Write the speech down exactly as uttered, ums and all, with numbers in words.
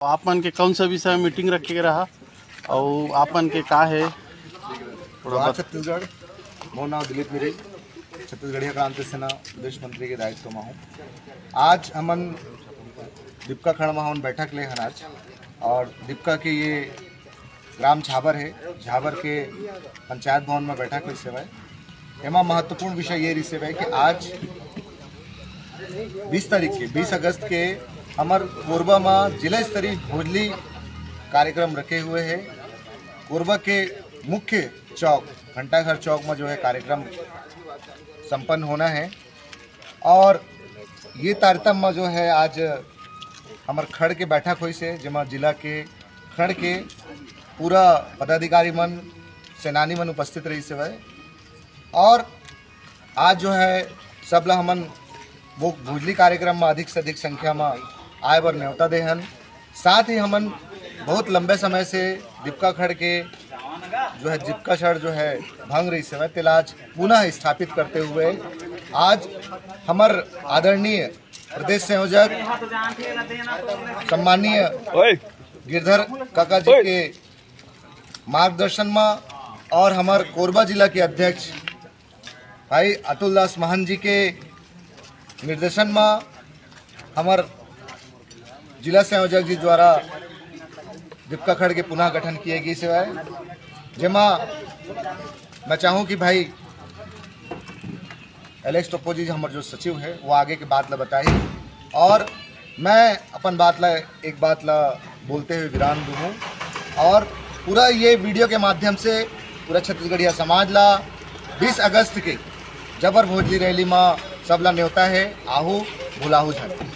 आप मन के कौन सा विषय में मीटिंग रखे के रहा, और आप मन के का है? थोड़ा जोहार बत- छत्तीसगढ़, मोर नाम दिलीप मिरी, छत्तीसगढ़िया क्रांति सेना प्रदेश मंत्री के दायित्व में हूँ। आज हमन दीपका खड़ में हमन बैठक ले हन आज, और दीपका के ये ग्राम झाबर है, झाबर के पंचायत भवन में बैठक होइस हवय। एमा महत्वपूर्ण विषय ये रिहिस हवय कि आज बीस तारीख के, बीस अगस्त के हमर कोरबा में जिला स्तरीय भोजली कार्यक्रम रखे हुए हैं। कोरबा के मुख्य चौक घंटाघर चौक में जो है कार्यक्रम संपन्न होना है। और ये तारतम्य में जो है आज हमर खड़ के बैठक होइस हे, जेमा जिला के खड़ के पूरा पदाधिकारी मन, सेनानी मन उपस्थित रहिस हवय। और आज जो है सब ला हमन वो भोजली कार्यक्रम में अधिक से अधिक संख्या में आए बर न्योता दे हन। साथ ही हमन बहुत लंबे समय से दीपका खड़ के जो है दीपका खड़ जो है भंग रहिस हवय, तेला आज पुनः स्थापित करते हुए आज हमर आदरणीय प्रदेश संयोजक सम्माननीय ओए। गिरधर काका जी ओए। के मार्गदर्शन में और हमर कोरबा जिला के अध्यक्ष भाई अतुल दास महंत जी के निर्देशन में हमर जिला संयोजक जी द्वारा दीपका खड़ के पुनः गठन किए गए हवय, जेमा मैं चाहूँ कि भाई एलेक्स टोप्पो जी, हमर जो सचिव है, वो आगे के बात ला बताही और मैं अपन बात ला, एक बात ला बोलते हुए विराम दूँ। और पूरा ये वीडियो के माध्यम से पूरा छत्तीसगढ़िया समाज ला बीस अगस्त के जबर भोजली रैली में सबला न्योता है, आहू भुलाहू झन।